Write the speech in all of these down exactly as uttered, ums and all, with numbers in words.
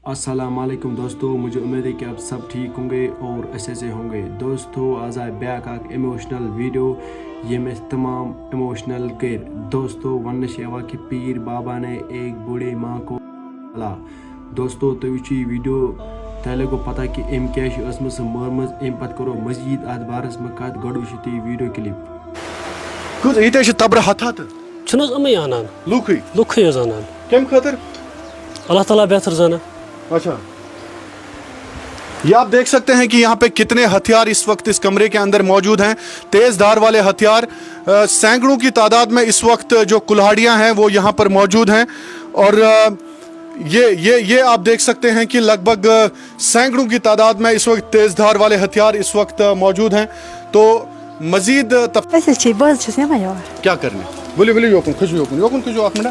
السلام علیکم دوستو، مجھے امید ہے کہ آپ سب ٹھیک ہوں گے اور اچھے سے ہوں گے۔ دوستو، آز آے بیاکھ اکھ ایموشنل ویڈیو، ییٚمۍ اسہِ تمام ایموشنل کٔرۍ۔ دوستو، وننہٕ چھِ یِوان کہ پیر بابا نے ایک بوڑھے ماں کو پالا۔ دوستو، تُہۍ وٕچھِو یہِ ویڈیو، تۄہہِ لگو پتہ کہ أمۍ کیٛاہ چھِ ٲسمٕژ سۄ مٲرمٕژ۔ اَمہِ پتہٕ کرو مزید اتھ بارس منٛز کتھ، گۄڈٕ وٕچھِو تُہۍ یہِ ویڈیو کلپ۔ کۭژ ییٖتیٛاہ چھِ تبرٕ ہتھ ہتھ؟ چھُنہٕ حظ یِمٕے اَنان؟ لُکھٕے؟ لُکھٕے حظ اَنان۔ کَمہِ خٲطرٕ؟ اللہ تعالیٰ بہتر زانان۔ اچھا، یہ آپ دیکھ سکتے ہیں کہ یہاں پہ کتنے ہتھیار اس وقت اس کمرے کے اندر موجود ہیں، تیز دھار والے ہتھیار۔ آ، سینکڑوں کی تعداد میں اس وقت جو کلہاڑیاں ہیں وہ یہاں پر موجود ہیں، اور آ، یہ یہ یہ آپ دیکھ سکتے ہیں کہ لگ بھگ آ، سینکڑوں کی تعداد میں اس وقت تیز دھار والے ہتھیار اس وقت آ، موجود ہیں۔ تو مزید آ، تف- أسۍ حظ چھِ، بہٕ حظ چھَس یِوان یور۔ کیا کرنے؟ ؤلِو ؤلِو یوکُن کھٔسِو، یوکُن یوکُن کھٔسِو اکھ منٹ۔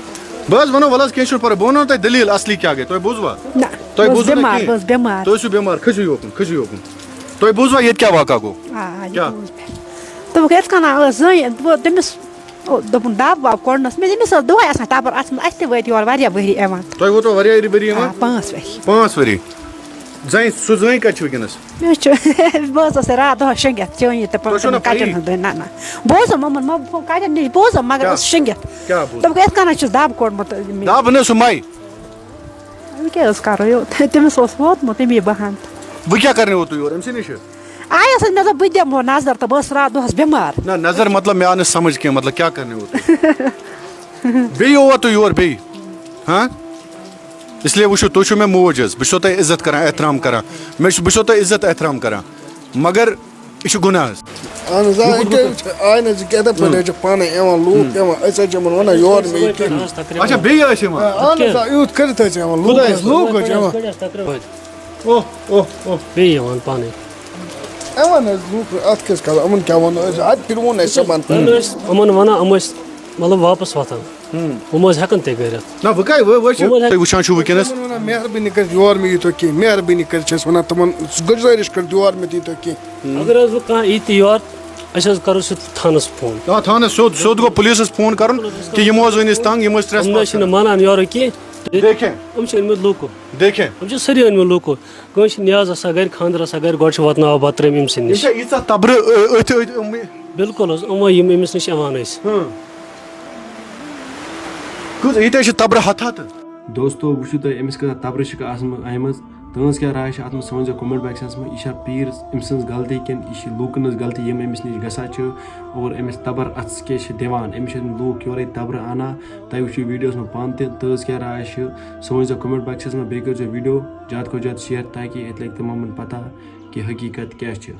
بہٕ حظ وَنو، وَلہٕ حظ، کینٛہہ چھُنہٕ پَرواے، بہٕ وَنو تۄہہِ دٔلیٖل اَصلی کیٛاہ گٔے، تۄہہِ بوٗزوا؟ نہ، تۄہہِ بہٕ ٲسٕس بوٗزوٕ نہٕ بٮ۪مار، کِہیٖنۍ؟ بہٕ ٲسٕس بٮ۪مار۔ تُہۍ ٲسِو بٮ۪مار، کھٔسِو یوکُن، کھٔسِو یوکُن۔ تۄہہِ بوٗزوا ییٚتہِ کیٛاہ واقعہ گوٚو؟ آ، یہِ کیٛاہ؟ بوٗز مےٚ۔ دوٚپُکھ، یِتھ کٔنۍ ٲس زٔنۍ، دوٚپُن، دَب وَب کوٚڑنَس۔ مےٚ، أمِس ٲس دۄہَے آسان تَبَر اَتھ منٛز، اَسہِ تہِ وٲتۍ یور واریاہ ؤری یِوان۔ تۄہہِ ووتوا واریاہ ؤری یِوان؟ آ، پانٛژھ ؤری۔ پانٛژھ ؤری۔ زٔنۍ، سُہ زٔنۍ کَتہِ چھِ وٕنکیٚنَس؟ مےٚ حظ چھُ، بہٕ حظ ٲسٕس راتھ دۄہَس شۄنٛگِتھ، چٲنی تہٕ تۄہہِ چھو نہ پَنُن کَٹٮ۪ن پَیی؟ ہُنٛد، نہ، نہ۔ بوزُم یِمَن، مےٚ کَٹٮ۪ن نِش بوزُم، مگر کیٛاہ؟ ٲسٕس شۄنٛگِتھ۔ کیٛاہ بوٗز؟ دوٚپُکھ، یِتھ کٔنۍ حظ چھُس دَب کوٚڑمُت أمۍ۔ دَب نہٕ، سُہ مَے۔ وۄنۍ کیٛاہ حظ کَرو، یہِ، تٔمِس اوس ووتمُت اَمی بَہانہٕ۔ وۄنۍ کیٛاہ کَرنہِ ووتُو یور أمۍ سٕے نِش؟ آیَس حظ، مےٚ دوٚپ، بہٕ دِمہو نظر تہٕ بہٕ ٲسٕس راتھ دۄہَس بٮ۪مار۔ نہ، نظر مطلب مےٚ آو نہٕ سَمٕجھ کینٛہہ، مطلب کیٛاہ کَرنہِ ووتُو؟ بیٚیہِ یور تُہۍ یور بیٚیہِ؟ ہاں؟ اس لیے وٕچھِو، تُہۍ چھِو مےٚ موج حظ، بہٕ چھُسو تۄہہِ عزت کَران، احترام کَران۔ مےٚ چھُ، بہٕ چھُسو تۄہہِ عزت احترام کَران۔ مگر یہِ چھُ گُناہ حظ۔ اہن حظ، آ، یہِ کیٛاہ چھُ؟ آ، نہ حظ، یہِ کِتھَے پٲٹھۍ حظ چھِ پانَے یِوان لوٗکھ یِوان، أسۍ حظ چھِ یِمَن وَنان یورٕ مہٕ یِیِو کینٛہہ۔ اچھا، بیٚیہِ ٲسۍ یِوان؟ آ، اہن حظ، آ، یُتھ کٔرِتھ حظ چھِ یِوان لوٗکھ، خۄدایَس لوٗکھ حظ چھِ یِوان۔ اوہ، اوہ، اوہ۔ بیٚیہِ یِوان پانَے۔ یِوان حظ لوٗکھ، اَتھ کیٛاہ حظ کَرو، یِمَن کیٛاہ وَنو أسۍ؟ اَتہِ پھِروُن اَسہِ صُبحن۔ ییٚلہِ أسۍ یِمَن وَنان، یِم ٲسۍ مطلب واپَس وۄتھان۔ ہُم۔ یِم ٲسۍ ہٮ۪کان تہِ کٔرِتھ۔ نہ، وۄنۍ کَتہِ، وۄنۍ، وۄنۍ چھِ یِم ٲسۍ ہٮ۪کان۔ تُہۍ وٕچھان چھُو وٕنکیٚنَس۔ تِمَن وَنان، مہربٲنی کٔرِتھ یور مہٕ ییٖتو کینٛہہ، مہربٲنی کٔرِتھ چھِ أسۍ وَنان تِمَن، گُزٲرِش کٔرِتھ یور مہٕ ییٖتو کینٛہہ۔ اگر حظ وۄنۍ کانٛہہ یی تہِ یور، أسۍ حظ کَرو سُہ تھانَس فون۔ آ، تھانَس سیوٚد، سیوٚد گوٚو پُلیٖسَس فون کَرُن کہِ یِمو حظ أنۍ أسۍ تنٛگ، یِم ٲسۍ یِم نہ حظ چھِنہٕ ترٛٮ۪سپاس مانان یورٕ کینٛہہ۔ دیکھیں۔ یِم چھِ أنۍمٕتۍ لوٗکو۔ دیکھیں۔ یِم چھِ سٲری أنۍمٕتۍ لوٗکو۔ کٲنٛسہِ چھِ نیاز آسان گَرِ، خانٛدر آسان گَرِ، گۄڈٕ چھِ واتناوان بَتہٕ ترٲمۍ أمۍ سٕنٛدِ یہِ نِش۔ چھا ییٖژاہ تَبرٕ، أ، أتھۍ، أتھۍ، أمۍ؟ بِلکُل حظ، یِم یِم أمِس نِش یِوان ٲسۍ۔ ہاں۔ کۭژ، ییٖتیٛاہ چھِ تَبرٕ ہَتھ ہَتہٕ۔ دوستو، وٕچھِو تُہۍ أمِس کۭژاہ تَبرٕ چھِ آسمہٕ-، آمٕژ۔ تُہٕنٛز کیٛاہ راے چھِ اَتھ منٛز؟ سُہ ؤنۍزیو comment boxَس منٛز۔ یہِ چھا پیٖر أمۍ سٕنٛز غلطی کِنہٕ یہِ چھِ لوٗکَن ہٕنٛز غلطی، یِم أمِس نِش گژھان چھِ اور أمِس تَبَر اَتھَس کیٛاہ چھِ دِوان؟ أمِس چھِ لوٗکھ یورَے تَبرٕ اَنان۔ تۄہہِ وٕچھِو videoَس منٛز پانہٕ تہِ، تُہٕنٛز کیٛاہ راے چھِ، سُہ ؤنۍزیو comment boxَس منٛز۔ بیٚیہِ کٔرۍزیو video زیادٕ کھۄتہٕ زیادٕ share، تاکہِ ییٚتہِ لَگہِ تِمَن پَتہ کہِ حقیٖقت کیٛاہ چھِ۔